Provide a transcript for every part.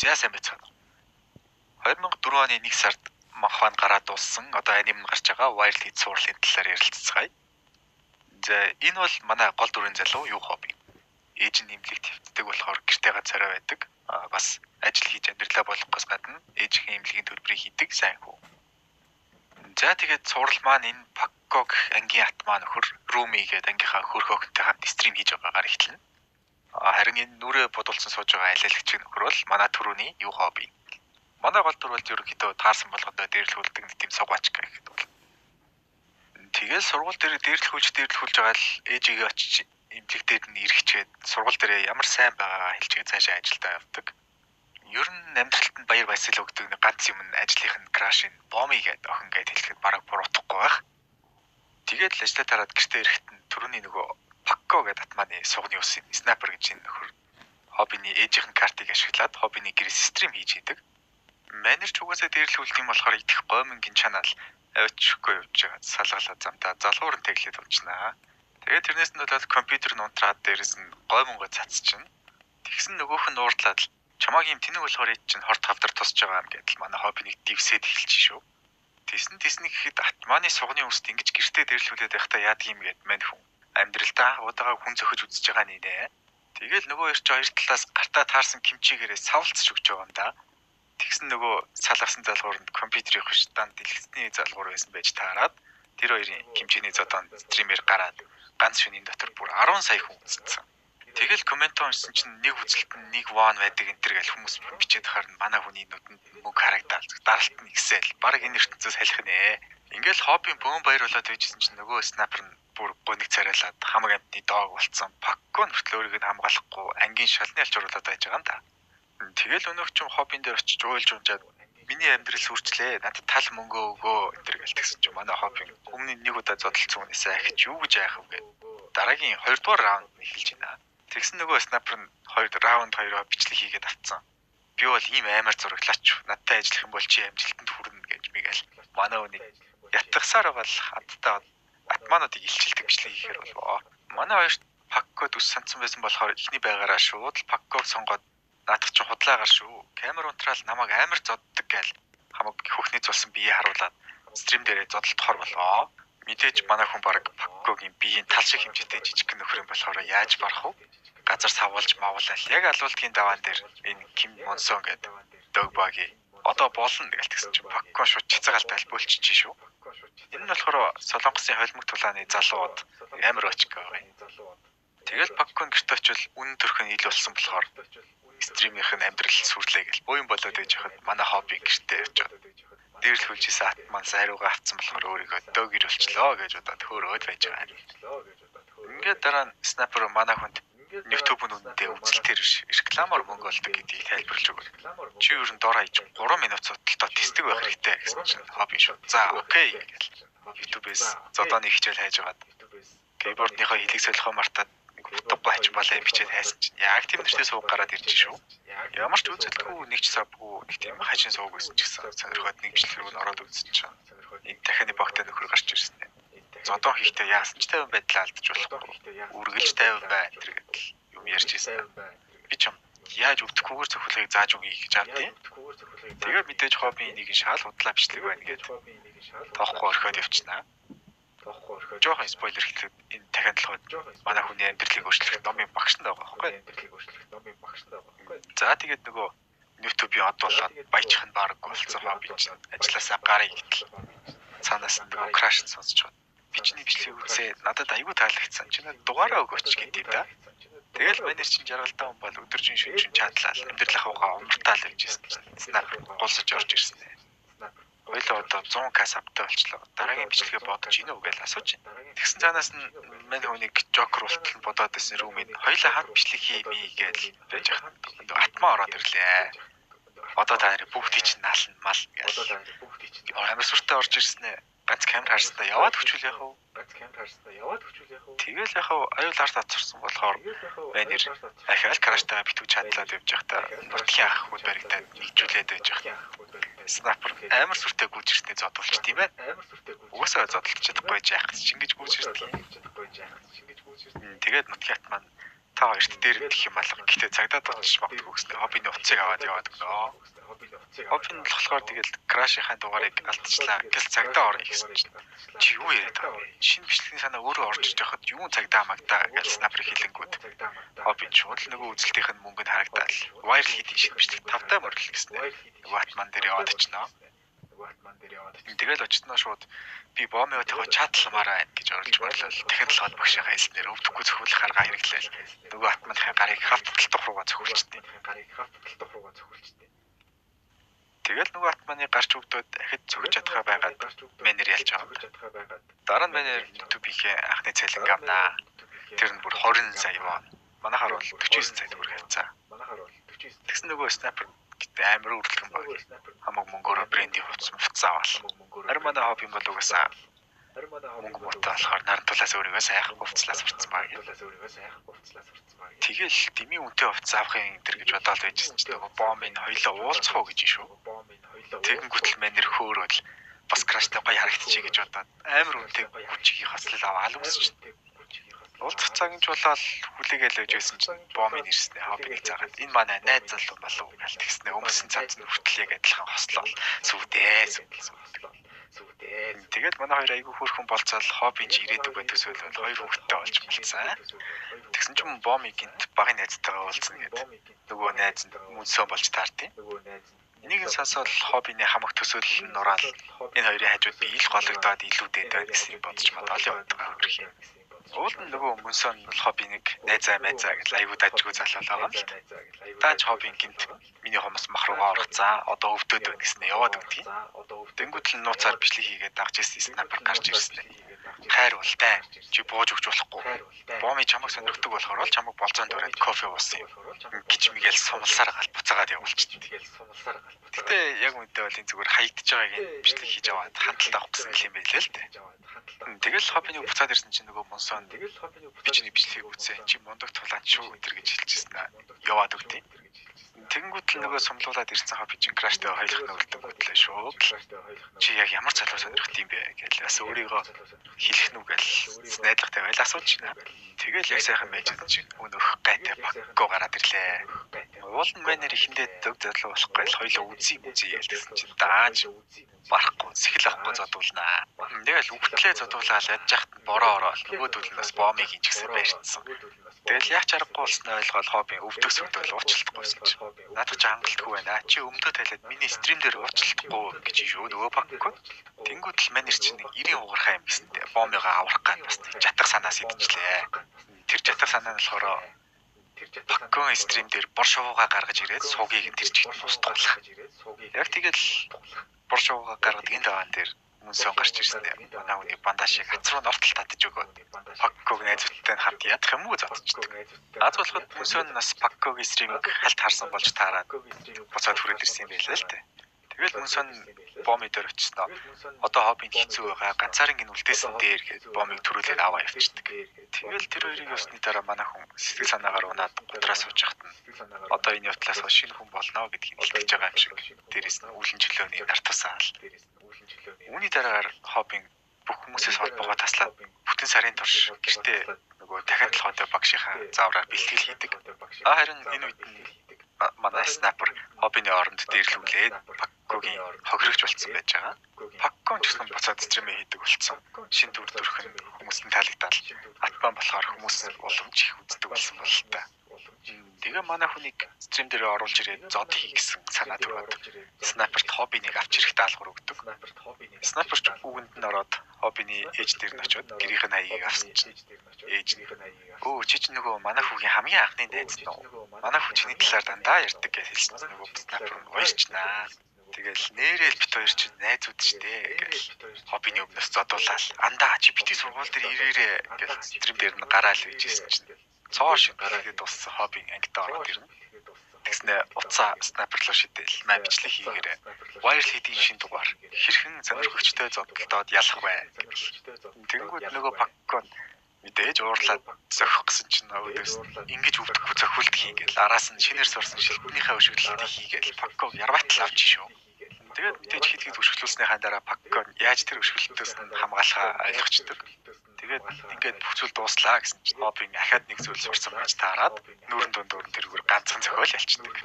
За, сайн байцгаана уу. 2004 оны 1 сард манхван гараад дууссан, одоо аним нь гарч байгаа Wild Heat цувралын талаар ярилцацгаая. За, энэ бол манай гол дүрийн залуу Юу Хоби. Ээж нь эмнэлэгт хэвтдэг болохоор гэртээ царай байдаг. Бас ажил хийж амьдралаа болгохоос гадна ээжийн эмнэлгийн төлбөрийг хийдэг сайн хүү. За, тэгээд цуврал маань энэ Пакко гэх ангийн атмаа нөхөр Руми гэдэг ангийнхаа хөрх охинтой хамт стрим хийж байгаагаар эхэлнэ. Харин энэ нүрээ бодулсан сууж байгаа алиалагч нөхөр бол манай түрүүний Юу Хоби. Манай гол дүр бол ерөнхийдөө таарсан болгондоо дээрлэхүүлдэг нэг тийм сугаач гэхэд бол. Тэгэл сургууль дээр дээрлэхүүлж байгаа л ээжигээ очиж эмнэлэг дээр нь ирэхчээд сургууль дээр ямар сайн байгаагаа хэлчихэд цаашаа ажилдаа явдаг. Ер нь амьдралд нь баяр баясгал өгдөг нэг ганц юм нь ажлынх нь краш нь Боми гэдэг охин гээд хэлэхэд бараг буруутахгүй байх. Тэгээд л ажлаа тараад гэртээ ирэхэд нь түрүүний нөгөө Пакко гэдэг атмааны сугны ус снайпер гэж энэ нөхөр Хобины ээжийнхэн картыг ашиглаад Хобины гэрээс стрим хийж идэг. Манер ч угаасаа дээрлэхүүлдэг юм болохоор идэх гоймонгийн чанал авчихгүй явж байгаа салгалаа замдаа залгуур нь тэглээд унчнаа. Тэгээд тэрнээс нь болоод компьютер нь унтраад дээрэс нь гоймонгоо цацчихна. Тэгсэн нөгөөх нь уурлаад чамааг юм тэнэг болохоор ээж чинь хорт хавдар тусч байгаа юм гэдэл манай Хобиныг дивсээд эхэлчих шүү. Тэсэн тэсний гэхэд атмааны сугны үст ингэж гэртээ дээрлэхүүлээд байхдаа яадаг юм гээд мань хүн амьдралдаа удаага хүн зөхөж үзэж байгаа нэ. Тэгэл нөгөө хоёр чи хоёр талаас гартаа таарсан кимчигээрээ савлцж өгч байгаа юм да. Тэгсэн нөгөө салгасан залгуур нь компьютерийн биш дан дэлгэцний залгуур байсан байж таарад тэр хоёрын кимчиний зодон стримээр гараад ганц шөнийн дотор бүр 10 сая хүн үзсэн. Тэгэл коммент уншсан чинь нэг үзэлт нь 1 вон байдаг энэ төр гэл хүмүүс бичээд харна манай хүний нүдэнд мөнгө харагдаал даралт нь ихсээл баг энэ ертөнцөөс салих нэ. Ингээл Хоббийн бөөн баяр болоод байжсэн чинь нөгөө снайпер нь бүр гуниг царайлаад хамаг амтны дог болцсон. Пакко нүртэл өөрийг нь хамгаалахгүй ангийн шалны алчруулаад байж байгаа юм да. Тэгэл өнөөх чинь Хоббин дээр очиж уйлж унжаад миний амьдрал сүрчлээ. Надад тал мөнгөө өгөө энэ төр гэл тэгсэн чинь манай Хоббин өмнө нэг удаа зодолцсон хүнээсээ ахиж юу гэж яах вэ гэд дараагийн 2 дугаар раунд нь эхэлж байна. Тэгсэн нөгөө снайпер нь 2 раунд 2-оо бичлэг хийгээд авцсан. Би бол ийм амар зураглаач. Надтай ажиллах юм бол чи амжилтанд хүрнэ гэж мэгэл. Манай хүнийг ятгасаар бол хадтай атмануудыг илчилдэг бичлэг хийхээр болов. Манай хоёрт Паккод үс санцсан байсан болохоор эхний байгаараа шууд л Пакког сонгоод наадах чи худлаагаар шүү. Камер унтраал намайг амар зоддог гээл хамаг хөхний зулсан бие харуулад стрим дээрээ зодолдохоор болоо. Мэдээж манай хүн баг Паккогийн биеийн тал шиг хэмжээтэй жижиг нөхөр юм болохоор яаж барах вэ? Газар савуулж мавуулал яг алуулдгийн даваан дээр энэ Ким Монсон гэдэг догбаги одоо болно гэл тэгсэн чинь Пакко шууд чицгаалтай альбуулчих шүү. Энэ нь болохоор Солонгосын холимог тулааны залууд амар очиг байгаа юм. Тэгэл Паккон гэрте очивол үнэн төрх нь ил болсон болохоор стримийнх нь амьдрал сүрлээ гэл буян болоод байж хахад манай Хобби гэрте очиод дээрлэхүүлж исэн атман хариугаа авцсан болохоор өөрийгөө дөг ирүүлчлөө гэж бодоод хөөрөөд байж байгаа юм. Ингээд дараа нь снайпер манай хүнд YouTube нь үнэндээ үзэлтээр биш рекламаар мөнгө олдог гэдгийг тайлбарлаж өгöd. Чи ер нь дор хаяж 3 минут судалтаа тестэг байх хэрэгтэй гэсэн чинь Хобби шүү. За, окей гэл YouTube-ээс зодооны хичээл хайж байгаад keyboard-ныхоо хэлийг солихоо мартаад нэг утгагүй хачин балаа юм бичээд хайсан чинь яг тийм нэртэй сууг гараад ирж шүү. Ямар ч үзэлтгүй нэг ч савгүй нэг тийм хачин сууг байсан ч гэсэн сонирхоод нэг бичлэг рүү н ороод үзсэн чинь энэ дахины багтай нөхөр гарч ирсэн. Зодон хийхдээ яасан ч тайван байдлаа алдаж болохгүй. Үргэлж тайван бай энэ гэдэл юм ярьж ирсэн. Би ч юм яаж өвдөөхгүйгээр цохиулахыг зааж өгье гэж авдیں۔ Тэгээд мэдээж Хоббийн энийг шал худлаа бичлэг байна гэд тоохгүй орхиод явчихнаа. Жохон спойлер хэлэхэд энэ дахин толгойд манай хүний амьдралыг өөрчлөх номын багш нь байгаа байхгүй. За, тэгээд нөгөө YouTube-ийн од болоод баяжих нь бараггүй болсон Хобби чинь ажилласаа гарыг гэтэл цаанаас нь нөгөө краш нь сонсч байгаа. Би чиний бичлэгийг үзээ, надад айгүй таалагдсан. Чи надад дугаараа өгөөч гэдэг юм да. Тэгэл манер чинь жаргалтай хүн бол өдөржин шөнөжин чатлал амьдрал ахуйгаа умартаал явж ирсэн чинь снайпер гулсаж орж ирсэн. Хоёлоо одоо 100к сабтай болчлоо. Дараагийн бичлэгээ бодож ийнө үү гэж асууж байна. Тэгсэн цаанаас нь мань хүнийг жокер болтол нь бодоод байсан рүүмийн хоёлаа хамт бичлэг хиймий гэж байж хат атмаа ороод ирлээ. Одоо та нарыг бүгдийг чинь наална мал гэж. Амар сүртэй орж ирсэн ээ. Ганц камер харсандаа яваад өчвөл яах вэ? Ганц камер харсандаа яваад өчвөл яах вэ? Тэгэл яах вэ? Аюул арт татсарсан болохоор манер ахаал краштайгаа битүү чадлаад явж байхдаа нутгийн ах хүмүүс баригдаад нэгжүүлээд байж байхад снайпер амар сүртэй гүйж ирсний зодуулчих тийм байна. Угаасаа зодолж чадахгүй яах гэж ингэж гүйж ирдэг. Тэгээд нутгийн ат маань Та хоёрт дээр дэх юм алга. Гэтэ цагдаа дутчих магадгүй гэснээр хоббины утсыг аваад яваад өгнө. Хоббин болохоор тэгэл крашийнхаа дугаарыг алдчихлаа. Гэл цагдаа орё гэсэн чинь чи юу яриад байгаа вэ? Шинэ бичлэгийн санаа өөрөө орж иж байхад юу цагдаа магтаа гэж снайпер хэлэнгүүд. Хоббин шууд л нөгөө үзэлтийнх нь мөнгөнд харагдаад viral хийдийн шинэ бичлэг тавтай морил гэснээр нөгөө атман дээр яваад очно. Тэгэл очтноо шууд би бомиотойгоо чатламаараа байна гэж оролж морлол дахин толгойд багшийнхаа хэлснээр өвдөхгүй зөхүүлэх арга хэрэглээл нөгөө атманыхаа гарыг хафт талтах руугаа зөхүүлчихдээ. Тэгэл нөгөө атманы гарч өвдөд ахид зөхөж чадхаа байгаад мэнэр ялж байгаа. Дараа нь мэнэр YouTube-ийн анхны цалин авнаа. Тэр нь бүр 20 сая вон. Манайхаар бол 49 сая төгрөг хавцаа. Тэгсэн нөгөө снайпер гэдэг амар үрлэгэн баг. Хамаг мөнгөөрөө брендийн хувцас мувцаа авал. Харин манай хобби бол угаасаа мөнгө муутай болохоор наран тулаас өөрийгөө сайхан хувцлаас сурцсан баг. Тэгэл дэмий үнэтэй хувцас авахын энэ төр гэж бодоол байжсэн чинь нөгөө бомбын хоёлоо уулзах уу гэж шүү. Тэгэнгүүтэл манер хөөрөөл бас краштай гоё харагдчихъя гэж бодоод амар үнэтэй хүчигийн хослол аваад үсч. Уулзах цагийн чулаал хүлээгээл байж байсан чинь бомбын ирснээр хоббиг заагаад энэ манай найз залуу болов гэж тэгснэ өмсөн цамц нь хүртэл яг адилхан хослол сүвдээ сүвдээ. Тэгээд манай хоёр айгүй хөөрхөн болцоол хоббин чи ирээдүгөө төсөөлөл хоёр хүүхэдтэй болж болцсон. Тэгсэн чинь бомбыг гинт багын найзтайгаа уулзна гэд. Нөгөө найз нь мөнсөө болж таард юм. Энийг нь сонсоод хоббины хамаг төсөөлөл нь нураал энэ хоёрын хажууд би ил гологдоод илүүдэд байна гэсэн юм бодож модоол яваад байгаа хөрх юм. Уул нь нөгөө мөнсөн нь хоббиныг найзаа майзаа гэж айгүй дажгүй залуул байгаа юм л та. Дааж хоббин гинт миний хомос мах руугаа орцсон. Одоо өвдөд байна гэснээр яваад өгдгийг. Тэнгүүд л нууцаар бичлэг хийгээд дагж ирсэн снайпер гарч ирсэн. Хайр ултай. Чи бууж өгч болохгүй. Бомыг чамайг сонирхдаг болохоор л чамайг болзоонд өрөөд кофе уусан юм гэж мигэл сумлсаар гал буцаагаад явуулчихдаг. Гэтэ яг үнэндээ бол энэ зүгээр хаягдж байгааг нь бичлэг хийж аваад хандлт авах гэсэн юм байлээ л дээ. Тэгэл хоббины буцаад ирсэн чинь нөгөө монсон би чиний бичлэгийг үзсэн. Чи мундаг тулаан шүү өдр гэж хэлчихсэн аа. Яваад өгдөө. Тэнгүүт л нөгөө сумлуулад ирсэн хобби чинь краштай хоёлох нүгэлтэнгүүтлээ шууд. Чи яг ямар залуу сонирхт юм бэ гэж бас өөрийгөө хэлэх нү гэл найдвартай байл асууж байна. Тэгэл яг сайхан байж байгаа чинь өнөөх гайтай пакко гараад ирлээ. Уул нь манер ихэндээ дөг залуу болохгүй л хоёлоо үзье үзье гэсэн чинь дааж барахгүй сэхэл авахгүй зодуулнаа. Тэгэл үгтлээ зодуулаад ядж яхад бороо ороод нөгөөдөл нь бас бомыг инжигсэн барьцсан. Тэгэл яач аргагүй болсноо ойлгоод хобби өвдөх сүдэл уучлалтгүйсэн чинь надад ч хангалтгүй байна. Чи өмдөө тайлаад миний стрим дээр уучлалтгүй гэж шүү нөгөө пакко. Тэнгүүд л манер чинь 90 угархаа юм гэсэнтэй бомыгаа аврах гад бас жатах санаас идчихлээ. Тэр жатах санаа нь болохоор Паккон стрим дээр бор шувуугаа гаргаж ирээд суугийг нь тэр чигт устгуулах. Яг тэгэл бор шувуугаа гаргадаг энэ даваан дээр мөнсөн гарч ирсэн. Манай хүний бандаж шиг ац руу нортол татаж өгөөд Пакког найзуудтай хамт ядах юм уу зодчдаг. Аз болоход мөнсөн нас Паккогийн стримийг хальт харсан болж таарад буцаад хүрээд ирсэн юм байлаа л дээ. Тэгэл мөнсөн бомыг дээр очсноо. Одоо хоббинд хэцүү байгаа. Ганцаарн гин үлдээсэн дээр гээд бомыг төрүүлээд аваа явчихдаг. Тэгэл тэр хоёрыг явсны дараа манай хүн сэтгэл санаагаар унаад гутраа сууж яхад нь одоо энэ явдлаас хойш шинэ хүн болно гэдгийг илтгэж байгаа юм шиг. Дээрээс нь үүлэн чөлөөний нар тусаал. Үүний дараагаар хоббин бүх хүмүүсээс холбоогоо таслаад бүтэн сарын турш гэртээ нөгөө дахин толгойтой багшийнхаа заавраар бэлтгэл хийдэг. Харин энэ үед нь манай снайпер хоббины оронд дээрлүүлээд Паккогийн хохирогч болсон байж байгаа. Пакко ч гэсэн буцаад стримээ хийдэг болсон. Шин дүр төрх нь хүмүүст нь таалагдаад атман болохоор хүмүүс уламж их үздэг болсон бололтой. Тэгээ манай хүнийг стрим дээр оруулж ирээд зодъё гэсэн санаа төрөөд снайперт хоббиныг авч ирэх даалгавар өгдөг. Снайпер ч үгэнд нь ороод хоббины ээж дээр нь очиод гэрийнх нь хаягийг авсан чинь ээж нь өө чи ч нөгөө манай хүүгийн хамгийн анхны найз нь үү? Манай хүү чиний талаар дандаа ярьдаг гэж хэлсэн чинь нөгөө снайпер нь уярчнаа. Тэгэл нэрэл бит хоёр чинь найзууд штэ гэл хоббины өмнөөс зодуулаад андаа чи бити сургууль дээр ирээрээ гэл стрим дээр нь гараал байжсэн чинь цоо шиг гараад дууссан хоббин ангидаа ороод ирнэ. Тэгснэ утсаа снайпер руу шидэл маа бичлэг хийгээрээ viral хийдийн шин дугаар хэрхэн сонирхогчтой зодтолдоод ялах вэ гэл. Тэнгүүд нөгөө паккон мэдээж уурлаад зохих гэсэн чинь өөдөөс ингэж өвдөхгүй зохиулдаг юм гээл араас нь шинээр сурсан шилбэнийхээ өшөглөлтийг хийгээл пакко ярваатал авч шүү. Тэгээд мэдээж хэд хэд өшөглүүлснийхаа дараа пакко яаж тэр өшөглөлтөөс нь хамгаалахаа ойлгочдөг. Тэгээд ингээд бүх зүйл дууслаа гэсэн чинь Хоббин ахаад нэг зүйл сурсан байж таарад нүүрэн дундуур нь тэргээр ганцхан зохиол ялчдаг.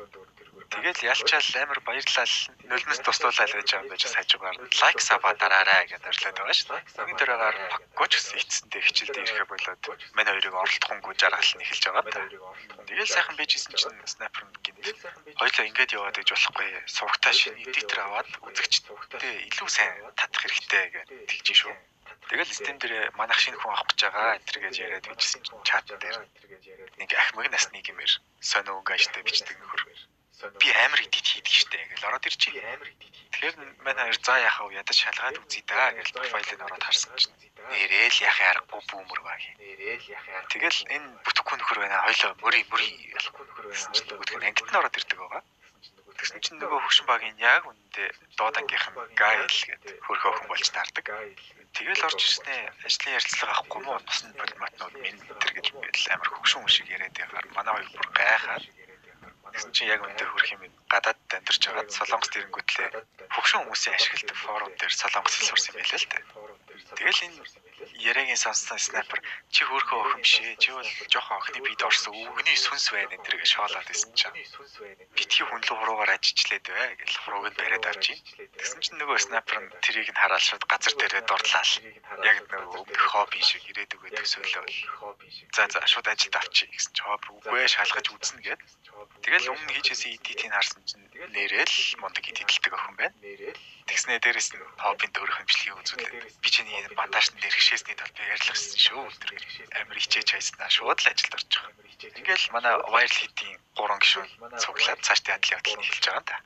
Тэгэл ялчаал амар баярлал нулимс туслуулаад байж байгаа юм байж хажуугаар лайк саба дараарай гэдээ орлоод байгаа шүү дээ. Үүний дараагаар Пакко ч гэсэн эцсэндээ хичээлдээ ирэхэ болоод мань хоёрыг оролдохонгүй жаргал нь эхэлж байгаа та. Тэгэл сайхан байжсэн чинь снайпер нь гинт хоёлаа ингээд яваад гэж болохгүй. Сувагтаа шинэ эдитер аваад үзэгчдээ илүү сайн татах хэрэгтэй гэж тэгж шүү. Тэгэл Steam дээр манайх шинэ хүн авах гэж байгаа энэ төр гэж яриад байжсэн чинь чат дээр нэг ахмаг насны гэмээр сонио өнгө бичдэг нөхөр би амар эдит хийдэг штэ гэж ороод ирчих. Тэгэхээр манай хоёр за яхаа вэ ядаж шалгаад үзье да гэж профайлыг ороод харсан чинь нэрэл яхаа аргагүй бүүмэр баг. Тэгэл энэ бүтэхгүй нөхөр байна хоёлоо мөрий мөрий гэсэн чинь нөгөөх нь ангид нь ороод ирдэг байгаа. Тэгсэн чинь нөгөө хөгшин багийн яг үнэндээ доод ангийнх нь Гайл гэдэг хөрхөө охин болж таардаг. Тэгэл орж ирснээ ажлын ярилцлага авахгүй мó нусны дипломатнууд минь тэр гэж ингээл амар хөгшин хүн шиг яриад байгаар манай хоёр бүр гайхаад. Тэгсэн чинь яг үнэндээ хөрх юм гадаадд амьдарч байгаад Солонгост ирэнгүүтлээ хөгшин хүмүүсийн ашигладаг форум дээр Солонгос хэл сурсан юм байлээ л дээ. Тэгэл энэ яриагийн сонссон снайпер чи хөөрхөн охин биш ээ. Чи бол жоохон охины биед орсон өвгөний сүнс байна энэ тэргээ шоолоод исэн чинь. Битгий хүнлүү хуруугаар ажичлээд бай гэж хурууг нь бариад авч ийн. Тэгсэн чинь нөгөө снайпер нь тэрийг нь хараад шууд газар дээрээ дурлал. Яг нөгөө өмнөх хобби шиг ирээдүгөө төсөөлөөл. За за шууд ажилд авчи гэсэн чи хобби үгүй шалгаж үзнэ гэд. Тэгэл өмнө хийжсэн эдитийг харсан чинь нэрэл мундаг эдитэлдэг охин байна. Тэгснээ дээрэс нь хоббин дөөрөх хэмжлэгийг үзүүлээд би чиний бандажны дээр хишээсний тал би ярьлахсан шүү тэр амар хичээж хайснаа шууд л ажилд орчих. Ингээл манай Wild Hit-ийн 3 гишүүн цуглаад цаашдын адил явдал нь эхэлж байгаа юм да.